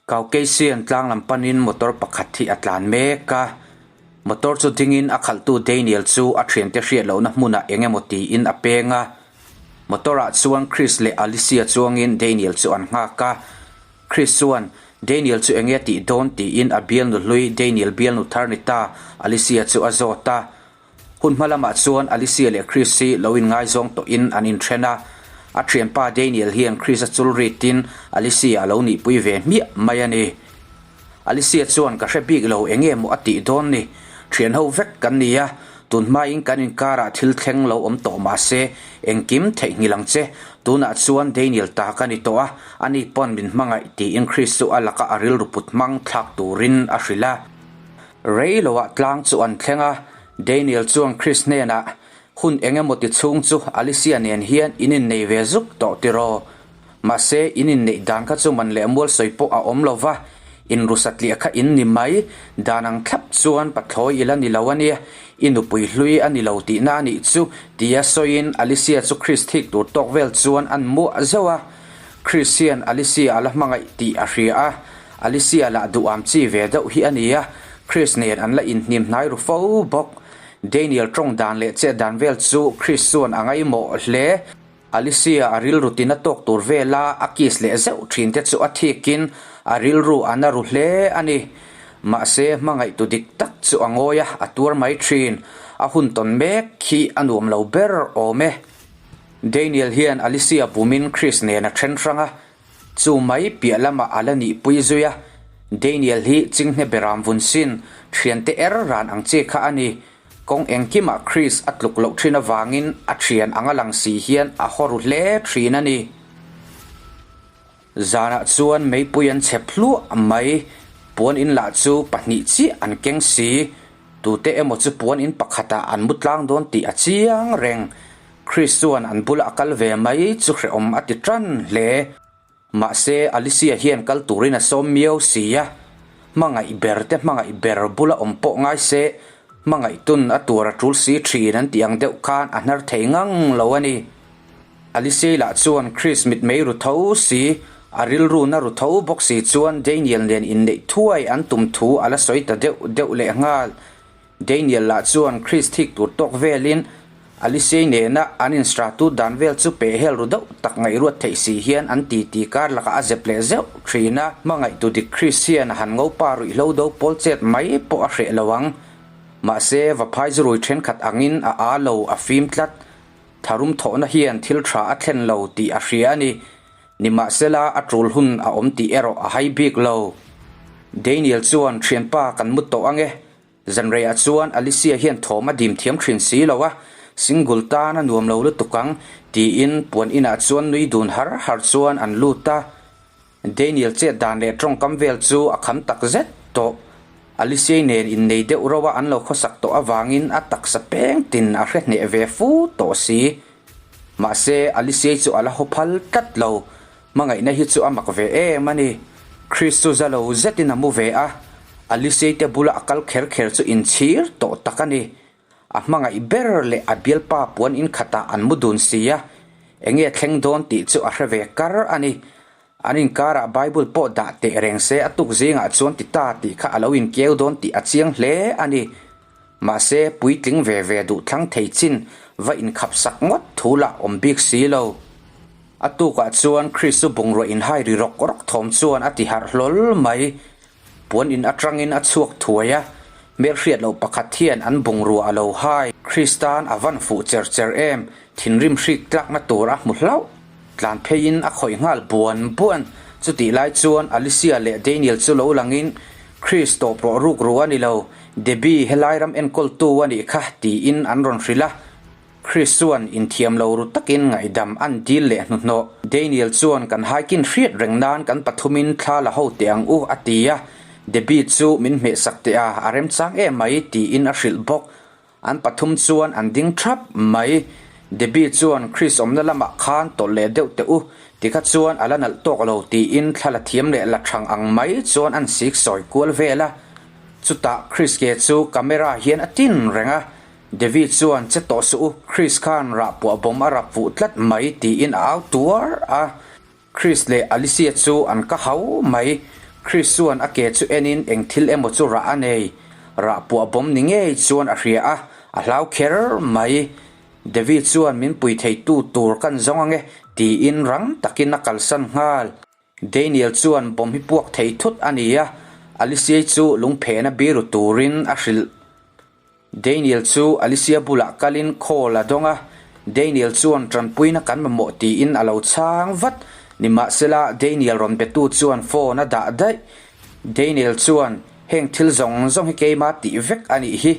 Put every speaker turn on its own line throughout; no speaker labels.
Caucasian tlang lam panin motor pakhat hi a tlan mek a, motor chu dingin a khalhtu Daniel chu a thiante hriat lohna hmunah eng emaw tiin a peng a. Motor ah chuan Chris leh Alicia chuangin Daniel chu an nghak a. Chris chuan Daniel chu enge a tih dawn tiin a bialnu hlui Daniel bialnu thar ni ta Alicia chu a zawt a. Hun hma lamah chuan Alicia leh Chris hi lo inngaizawng tawhin an inthen a, a thianpa Daniel hian Chris a chul ritin Alicia a lo nihpui ve hmiah mai a ni. Alicia chuan ka hre bik lo eng nge maw a tih dawn ni, thian ho vek kan ni a, tun hmain kan inkarah thil thleng lo awm tawh mah se engkim theihnghilh ang che, tunah chuan Daniel ta ka ni tawh a, ani pawn min hmangaih tiin Chris chu a laka a rilru put hmang thlak turin a hrilh a. Rei loah tlang chu an thleng a, Daniel chuan Chris hnenah, Hun eng emaw ti chhung chu Alicia nen hian in innei ve zuk tawh tiraw? Mahse, in inneih dan kha chu man leh mual sawi pawh a awm lo va, in ru satliah kha in ni mai, dan ang thlap chuan pathlawi i la ni lo a nia, i nupui hlui a ni lo tihna a nih chu, tia sawiin Alicia chu Chris thik tur tawk vel chuan an muah zauh a. Chris hian Alicia a la hmangaih tih a hria a, Alicia lah duham chi ve deuh hi a ni a, Chris nen an la inhnim hnai ru fo bawk. Daniel tawng dan leh chet dan vel chu Chris chuan a ngaihmawh hle. Alicia a rilru tina tawk tur vela a kiss leh zeuh thin te chu a thikin a rilru a na ru hle a ni. Mahse hmangaihtu dik tak chu a ngawi a, a tuar mai thin. A hun tawn mek khi a nuam lo ber awm e. Daniel hian Alicia bumin Chris nen a then hrang a, chu mai piah lamah a la nihpui zui a. Daniel hi chinghne beram vun sin, thiante er ran ang chi kha a ni. Kawng engkimah Chris a tluk loh thin avangin a thian anga lang si hian a haw ru hle thin a ni. Zanah chuan meipui an chep hluah mai, puan in lah chu pahnih chiah an keng si. Tute emaw chu puan in pakhatah an mu tlang dawn tih a chiang reng. Chris chuan an bula a kal ve mai chu hrehawm a ti tan hle. Mahse, Alicia hian kal turin a sawm miau si a. Hmangaih ber te hmangaih ber bula awm pawh ngai se, hmangaih tun a tur a tul si thin an tih ang deuh khan a hnar thei ngang lo a ni. Alicia lah chuan Chris mitmei ru tho si, a rilru na ru tho bawk si chuan Daniel nen inneih thuai an tum thu a la sawi ta deuh deuh leh nghal. Daniel lah chuan Chris thik tur tawk velin Alicia nena an instratut dan vel chu peh hel ru deuh tak ngaihruat theih si hian an titi kar lakah a zep leh zeuh thin a. Hmangaihtu dik Chris hian a han ngopa ruihhlo do pawl chet mai pawh a hreh lo ang. Mahse, vaphai zurui thenkhat angin a aa lo, a fim tlat. Tharum thawhna hian thil tha a thlen lo tih a hria a ni. Nimahsela, a tul hun a awm tih erawh a hai bik lo. Daniel chuan, Thianpa, kan mu tawh ange. Zanreiah chuan Alicia hian thawm a dim thiam thin si lo a, single tan a nuam lo lutuk ang, tiin puan inah chuan nui dun har har chuan an lut a. Daniel chet dan leh tawngkam vel chu a kham tak zet tawh. Alicia nen innei deuh rauh a an lo khawsak tawh avangin a taksa peng tin a hre hneh ve fu tawh si. Mahse, Alicia chu a la haw phal tlat lo. Hmangaihna hi chu a mak ve em a ni. Chris chu za lo zetin a mu ve a, Alicia te bula a kal kher kher chu inchhir tawh tak a ni. A hmangaih ber leh a bialpa puan inkhatah an mu dun si a, enge thleng dawn tih chu a hre ve kar a ni. An inkarah Bible pawh dah teh reng se a tuk zingah chuan ti ta tih kha a lo inkeu dawn tih a chiang hle a ni. Mahse, puitling ve ve duh thlang thei chin va inkhap sak ngawt thu lah awm bik si lo. A tukah chuan Chris chu bungrua inhai ri rawk rawk thawm chuan a ti harh hlawl mai. Puan in atangin a chhuak thuai a, hmelhriat loh pakhat hian an bungrua a lo hai. Kristan a van fuh cher cher em, thinrim hrik tlakna tur a hmu hlauh. Tlan pheiin a khawih nghal buan buan. Chutih lai chuan Alicia leh Daniel chu lo langin, Chris tawp rawh ruk ru a ni lo, Debbie helai ram enkawltu a nih kha, tiin an rawn hrilh a. Chris chuan inthiam lo ru takin ngaihdam an dil leh hnuhnawh. Daniel chuan kan haikin hriat reng nan kan pathumin thla la ho teh ang u a ti a, Debbie chu min hmehsak teh a, a remchang em mai tiin a hrilh bawk. An pathum chuan an ding thap mai. Debbie chuan Chris awmna lamah khan tawlh leh deuh teh u, tikha chuan a la nalh tawk lo tiin thla la thiam leh la thang ang mai chuan an sik sawi kual vel a. Chutah Chris ke chu camera hian a tin reng a, David chuan che tawh suh u, Chris khan rah puah bawm a rap fuh tlat mai tiin a au tuar a. Chris leh Alicia chu an ka hau mai. Chris chuan a ke chu enin eng thil emaw chu rah a nei. Rah puah bawm ni ngei chuan a hria a, a hlau kher mai. Devi chuan min pui theitu tur kan zawng ange tiin rang takin a kalsan nghal. Daniel chuan bawm hi puak thei thut a ni a, Aliciei chu lungphehna biru turin a hrilh. Daniel chu Alicia bulah kalin call a dawng a, Daniel chuan tanpuina kan mamawh tiin a lo chhang vat. Nimahsela Daniel rawn betu chuan phone a dah daih. Daniel chuan, Heng thil zawng zawng hi keima tih vek a nih hi.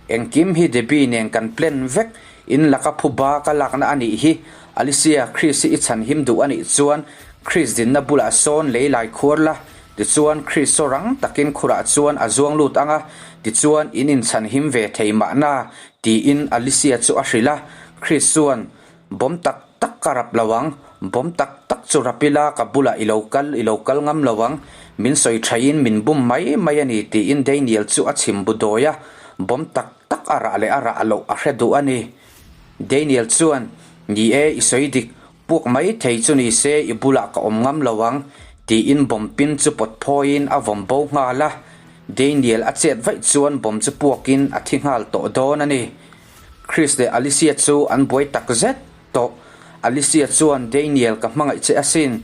Engkim hi Debbie nen kan plan vek. In laka phuba ka lakna a nih hi. Alicia, Chris hi i chhan him duh a nih chuan Chris dinna bulah sawn lei lai khuar la. Tichuan, Chris saw rang takin khurah chuan a zuang lut ang a, tichuan in inchhan him ve thei mahna, tiin Alicia chu a hrilh a. Chris chuan, Bawm tak tak ka rap lo ang, bawm tak tak chu rap ila ka bulah i lo kal, i lo kal ngam lo ang, min sawi thaiin min bum mai mai a ni, tiin Daniel chu a chhim bu dawi a, bawm tak tak a rah leh a rah loh a hre duh a ni. Daniel chuan, Ni e, i sawi dik, Puak mai thei chu ni se i bulah ka awm ngam lo ang, tiin bomb pin chu pawt phawiin a vawm bo nghal a. Daniel a chet vaih chuan bomb chu puakin a thi nghal tawh dawn a ni. Chris leh Alicia chu an buai tak zet tawh. Alicia chuan Daniel ka hmangaih che asin,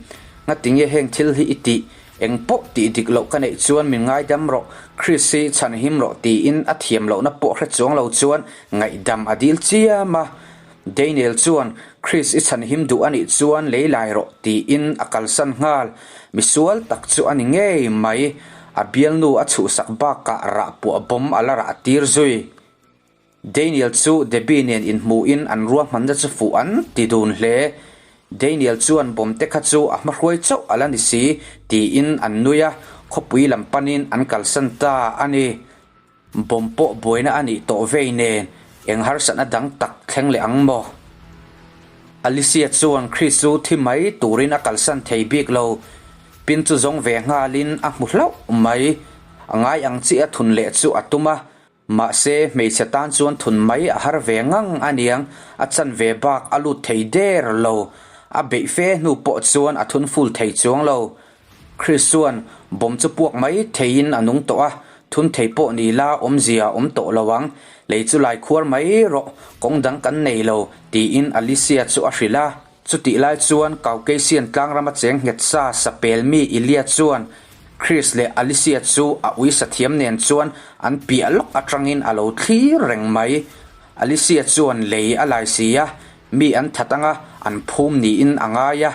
ngatinge heng thil hi i tih? Eng pawh tih dik loh ka neih chuan min ngaidam rawh, Chris hi chhan him rawh tiin a thiam lohna pawh hre chuang lo chuan ngaihdam a dil chiam a. Daniel chuan, Chris i chhan him duh a nih chuan lei lai rawh tiin a kalsan nghal. Misual tak chu a ni ngei mai. A bialnu a chhuhsak bakah rah puah bawm a la rah tir zui. Daniel chu Debbie nen inhmuhin an ruahmanna chu fuh an ti dun hle. Daniel chuan bawm te kha chu a hmahruai chauh a la ni si tiin an nui a, khawpui lam panin an kalsan ta a ni. Bawm pawh buaina a nih tawh vei nen eng harsatna dang tak thleng leh ang maw? Alicia chuan Chris chu thi mai turin a kalsan thei bik lo. Pin chu zawng ve nghalin a hmu hlauh mai. A ngai ang chiah a thun leh chu a tum a. Mahse, hmeichhe tan chuan thun mai a har ve ngang a niang, a chan ve bak a lut thei der lo. A beih fe hnu pawh chuan a thun full thei chuang lo. Chris chuan bomb chu puak mai theiin a nung tawh a, thun thei pawh ni la awmzia a awm tawh lo ang, lei chu lai khuar mai rawh, kawng dang kan nei lo, tiin Alicia chu a hrilh a. Chutih lai chuan Caucasian tlangrama cheng nghet sa sapel mi Ilia chuan Chris leh Alicia chu a ui sathiam nen chuan an piah lawk atangin a lo thlir reng mai. Alicia chuan lei a lai si a, Mi an that anga an phum niin a ngai a,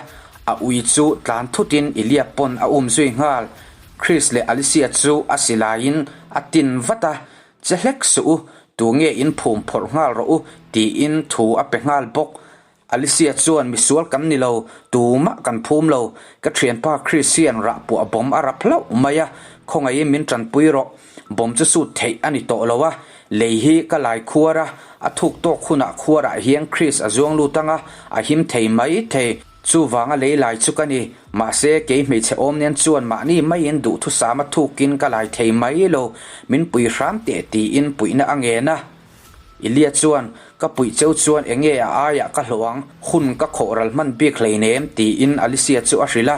a ui chu tlan thutin Ilia pawn a um zui nghal. Chris leh Alicia chu a silaiin a tin vat a, Che hlek suh u, tu nge in phum phawrh nghal rawh u tiin thu a pe nghal bawk. Alicia chuan misual kan ni lo, tumah kan phum lo, ka thianpa Chris hian rah puah bawm a rap hlauh mai a, khawngaihin min tanpui rawh. Bawm chu sut theih a ni tawh lo a, lei hi ka lai khuar a, a thuk tawk hunah khuarah hian Chris a zuang lut ang a, a him thei mai thei. Chuvanga lei lai chu ka ni, mahse kei hmeichhe awm nen chuan mahni maiin duhthusam a thukin ka lai thei mai lo, min pui hram teh tiin puihna a ngen a. Ilia chuan, Ka puih cheu chuan eng nge a aiah ka hlawh ang, hun ka khawh ral hman bik hleinem tiin Alicia chu a hrilh a.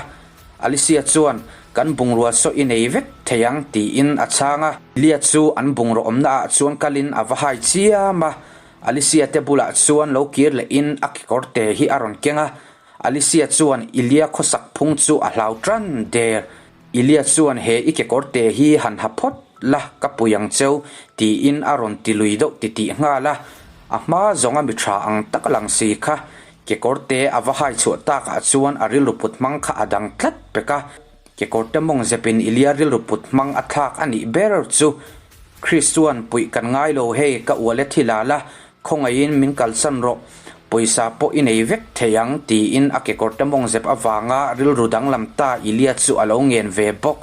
Alicia chuan, Kan bungrua saw i nei vek thei ang, tiin a chhang a. Lia chu an bungraw awmna ah chuan kalin a va hai chiam a. Alicia te bulah chuan lo kir lehin a kekawr te hi a rawn keng a. Alicia chuan Ilia khawsak phung chu a hlau tan der. Ilia chuan he i kekawr te hi han ha phawt la ka pui ang cheu, tiin a rawn ti lui deuh titih nghal a. A hma zawnga mi tha ang tak lang si kha Kekawrte a va hai chhuah takah chuan a rilru put hmang kha a dang tlat pek a, kekawrte mawng zepin Ilia rilru put hmang a thlak a nih ber chu. Chris chuan puih kan ngai lo hei ka ual e thi la la, khawngaihin min kalsan rawh, pawisa pawh i nei vek thei ang tiin a kekawrte mawng zep avanga rilru danglam ta Ilia chu a lo ngen ve bawk.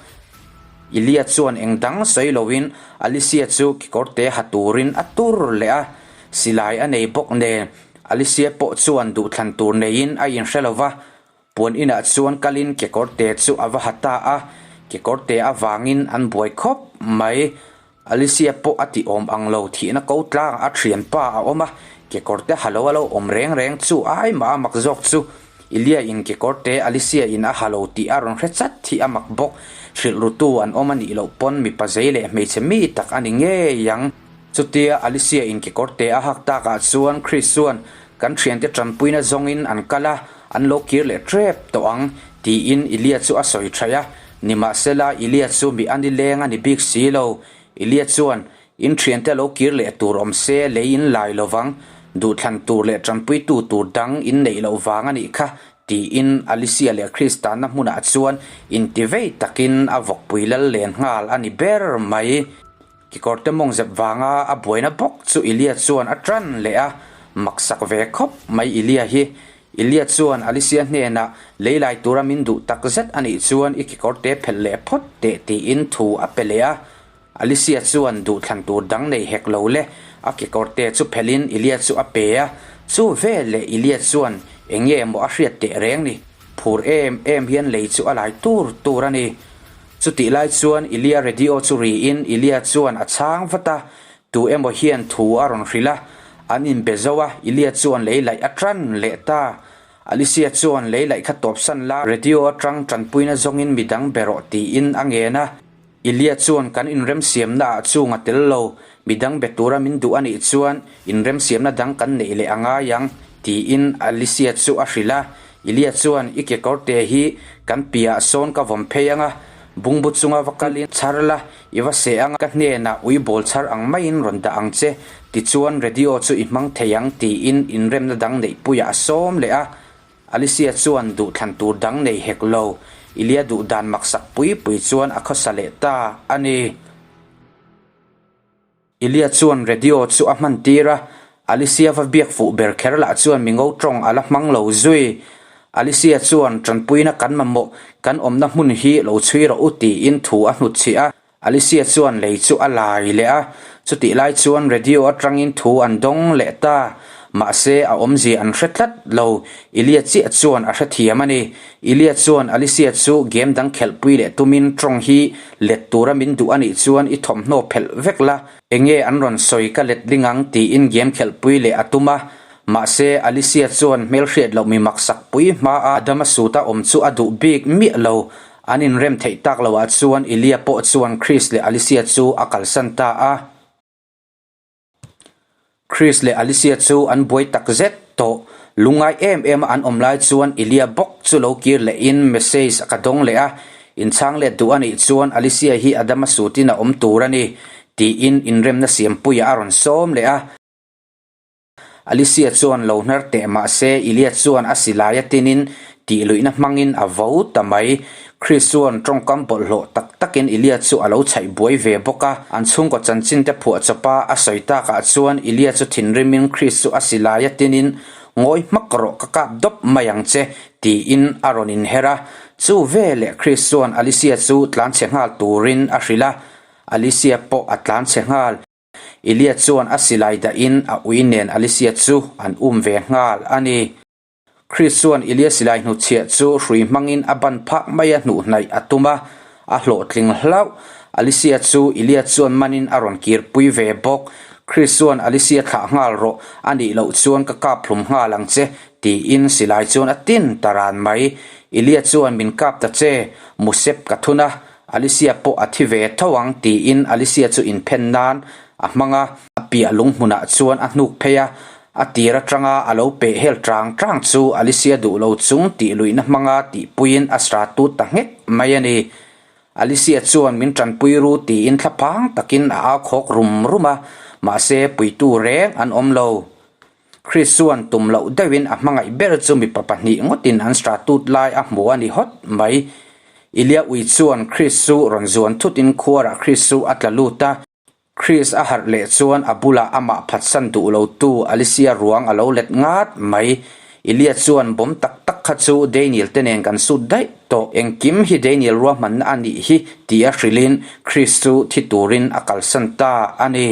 Ilia chuan eng dang sawi loin Alicia chu kekawrte ha turin a tur leh a, silai a nei bawk nen Alicia pawh chuan duhthlan tur neiin a inhre lo va, puan inah chuan kalin kekawrte chu a va ha ta a, kekawrte avangin an buai khawp mai. Alicia pawh a ti awm ang lo thihna ko tlang a thianpa a awm a, kekawrte ha lo a lo awm reng reng chu ai mah a mak zawk chu. Ilia in kekawrte Alicia in a ha lo tih a rawn hre chat hi a mak bawk. Hrilh rutu an awm a nih loh pawn mipa zei leh hmeichhe mi tak a ni ngei ang. Chutia Alicia in kekawrte a hak takah chuan Chris chuan kan thiante tanpuina zawngin an kal a, an lo kir leh tep tawh ang tiin Ilia chu a sawi thaih a. Nimahsela Ilia chu mi a ni leng a ni bik si lo. Ilia chuan In thiante lo kir leh tur awm se lei in lai lovang, duhthlan tur leh tanpuitu tur dang in neih loh vang a nih kha, tiin Alicia leh Chris tanna hmunah chuan intivei takin a vawkpui lal len nghal a ni ber mai. Kekawrte mawng zep vanga a buaina bawk chu Ilia chuan a tan leh a, maksak ve khawp mai Ilia hi. Ilia chuan Alicia hnenah lei lai tura min duh takzet a nih chuan i kekawrte phelh leh phawt teh tiin thu a pe leh a. Alicia chuan duhthlan tur dang nei hek lo le, a kekawrte chu phelhin Ilia chu a pe a, chu veleh Ilia chuan eng nge maw a hriat teh reng ni, phur em em hian lei chu a lai tur tur a ni. Chutih lai chuan Ilia radio chu riin Ilia chuan a chhang vat a, tu emaw hian thu a rawn hrilh a, an inbe zo a, Ilia chuan lei laih a tan leh ta. Alicia chuan lei laih kha tawpsan la, radio atang tanpuina zawngin midang be rawh tiin a ngen a. Ilia chuan kan inremsiamna ah chung a tel lo, midang be tura min duh a nih chuan inremsiamna dang kan neih leh a ngai ang, tiin Alicia chu a hrilh a. Ilia chuan, I kekawrte hi kan piahah sawn ka vawm phei ang a, bungbu chunga va kalin chhar la, i va seh ang a, ka hnenah ui bawl chhar ang maiin rawn dah ang che, tichuan radio chu i hmang thei ang, tiin inremna dang neihpuiah a sawm leh a. Alicia chuan duhthlan tur dang nei hek lo, Ilia duh dan maksak pui pui chuan a khawsa leh ta a ni. Ilia chuan radio chu a hman tir a, Alicia va biak fuh ber kher lah chuan mi ngo tawng a la hmang lo zui. Alicia chuan tanpuina kan mamawh, kan awmna hmun hi lo chhui rawh u tiin thu a hnutchhiah a. Alicia chuan lei chu a lai leh a, chutih lai chuan radio atangin thu an dawng leh ta. Mahse, a awmzia an hre tlat lo. Ilia chiah chuan a hrethiam a ni. Ilia chuan Alicia chu game dang khelhpui leh tumin tawng hi let tura min duh a nih chuan i thawmhnaw phelh vek la, enge an rawn sawi ka let ling ang tiin game khelhpui leh a tum a. Mahse, Alicia chuan hmelhriat loh mi maksak pui hmaa Adama suta awm chu a duh bik miah lo. An inrem theih tak loah chuan Ilia pawh chuan Chris leh Alicia chu a kalsan ta a. Chris leh Alicia chu an buai tak zet tawh. Lungngai em em a an awm lai chuan Ilia bawk chu lo kir lehin message a ka dawng leh a, inchhang let duh a nih chuan Alicia hi Adama sutin a awm tur a ni, tiin inremna siampuiah a rawn sawm leh a. Alicia chuan lo hnar teh mah se Ilia chuan a silai a tinin tih luihna hmangin a vo ta mai. Chris chuan tawngkam bawlhhlawh tak takin Ilia chu a lo chhaih buai ve bawk a. An chhungkaw chanchin te phuah chawpa a sawi takah chuan Ilia chu thinrimin Chris chu a silai a tinin Ngawi hmak rawh ka kap dawp mai ang che tiin a rawn inher a. Chu veleh Chris chuan Alicia chu tlanchhe nghal turin a hrilh a. Alicia pawh a tlanchhe nghal. Ilia chuan a silai dahin a ui nen Alicia chu an um ve nghal a ni. Chris chuan Ilia silai hnutchhiah chu hrui hmangin a ban phak maia hnuh hnaih a tum a, a hlawhtling hlauh. Alicia chu Ilia chuan manin a rawn kirpui ve bawk. Chris chuan Alicia thlah nghal rawh, a nih loh chuan ka kap hlum nghal ang che, tiin silai chuan a tin ta ran mai. Ilia chuan min kap ta che, musep ka thun a, Alicia pawh a thi ve tho ang tiin Alicia chu inphen nan a hmang a, a piah lung hmunah chuan a hnuk phei a, a tir atanga a lo peh hel tang tang chu Alicia duh lo chung tih luihna hmanga tihpuiin a sra tut ta nghek mai a ni. Alicia chuan min tanpui ru tiin thlaphang takin a au khawk rum rum a, mahse puitu reng an awm lo. Chris chuan tum loh deuhin a hmangaih ber chu mipa pahnih ngawtin an stratut lai a hmu a ni hawt mai. Ilia ui chuan Chris chu rawn zuan thutin khuarah Chris chu a tla lut a. Chris a harh leh chuan a bulah amah phatsan duh lotu Alicia ruang a lo let ngat mai. Ilia chuan bawm tak tak kha chu Daniel te nen kan sut daih tawh. Engkim hi Daniel ruahmanna a nih hi tia hrilhin Chris chu thi turin a kalsan ta a ni.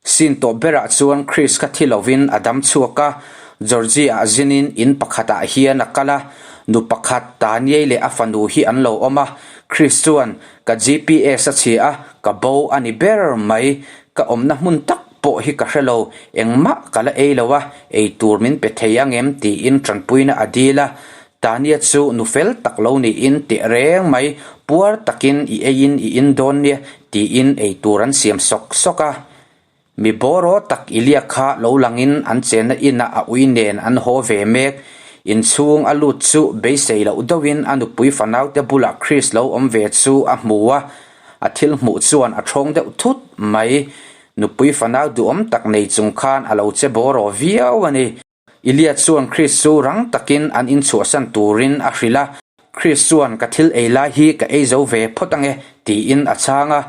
Sin tawh berah chuan Chris kha thi lovin a dam chhuak a, Georgie-ah zinin in pakhatah hian a kal a, nu pakhat Taniei leh a fanu hi an lo awm a, Chris chuan, Ka GPS a chhia a, ka bo a ni ber mai, ka awmna hmun tak pawh. pawh hi ka hre lo, engmah ka la ei lo a, ei tur min pe thei angem tiin tanpuina a dil a. Tania chu nu fel tak lo niin teh reng mai, puar takin i eiin i in dawn nia tiin ei tur an siam sawk sawk a. Mi bawraw tak i liak kha lo langin an chenna inah a ui nen an haw ve mek. Inchhung a lut chu beisei loh deuhin a nupui fanaute bulah Chris lo awm ve chu a hmu a, a thil hmuh chuan a thawng deuh thut mai. Nupui fanau duhawm tak nei chung khan a lo che bawraw viau a ni. Ilia chuan Chris chu rang takin an inchhuahsan turin a hrilh a, Chris chuan ka thil ei lai hi ka ei zo ve phawt ange tiin a chhang a.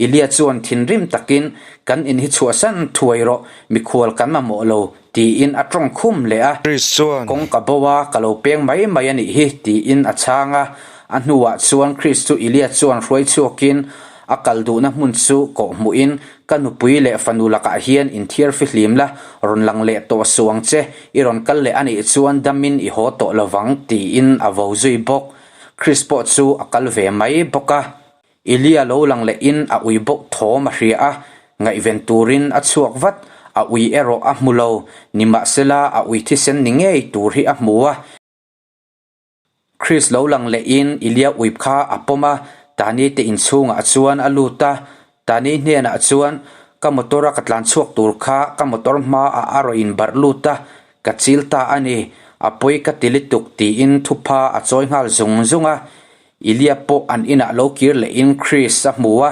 Ilia chuan thinrim takin kan in hi chhuahsan thuai rawh, mikhual kan mamawh lo tiin a tawng khum leh a.
Chris chuan.
Kawng ka bo a, ka lo peng mai mai a nih hi tiin a chhang a. A hnuah chuan Chris chu Ilia chuan hruai chhuakin a kal duhna hmun chu kawhhmuhin Ka nupui leh fanu lakah hian inthiar fihlim la, rawn lang leh tawh suh ang che, i rawn kal leh a nih chuan damin i haw tawh lovang, tiin a vo zui bawk. Chris pawh chu a kal ve mai bawk a. Ilia lo lang lehin a ui bawk thawm a hria a, ngaihven turin a chhuak vat, a ui erawh a hmu lo, nimahsela a ui thisen ni ngei tur hi a hmu a. Chris lo lang lehin Ilia uip kha a pawm a, Tani te inchhungah chuan a lut a. Tani hnenah chuan, Ka motor a ka tlan chhuak tur kha ka motor hmaah a rawn inbarh lut a, ka chil ta a ni, a pawi ka ti lutuk tiin thupha a chawi nghal zung zung a. Ilia pawh an inah lo kir lehin Chris a hmu a,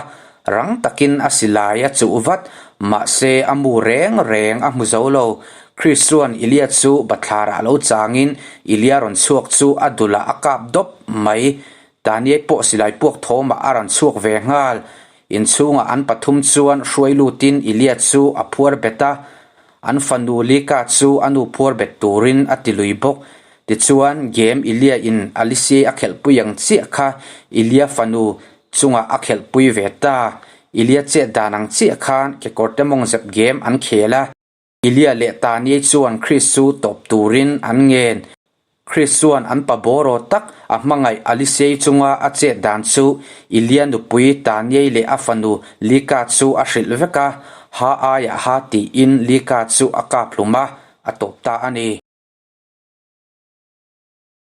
rang takin a silai a chuh vat, mahse a mu reng reng a hmu zo lo. Chris chuan Ilia chu bathlarah lo changin Ilia rawn chhuak chu a dulah a kap dawp mai. Taniai pawh silai puak thawmah a rawn chhuak ve nghal. Inchhungah an pathum chuan hruai lutin Ilia chu a phuar bet a, an fanu Lika chu a nu phuar bet turin a ti lui bawk. Tichuan, game Ilia in Alice a khelhpui ang chiah kha Ilia fanu chungah a khelhpui ve ta. Ilia chet dan ang chiah khan kekawrte mawng zep game an khel a. Ilia leh Taniei chuan Chris chu tawp turin an ngen. Chris chuan an pa bawraw tak a hmangaih Alisei chunga a chet dan chu Ilia nupui Taniei leh a fanu Lika chu a hrilh vek a, ha aiah ha tiin Lika chu a kap hlum a, a tawp ta a ni.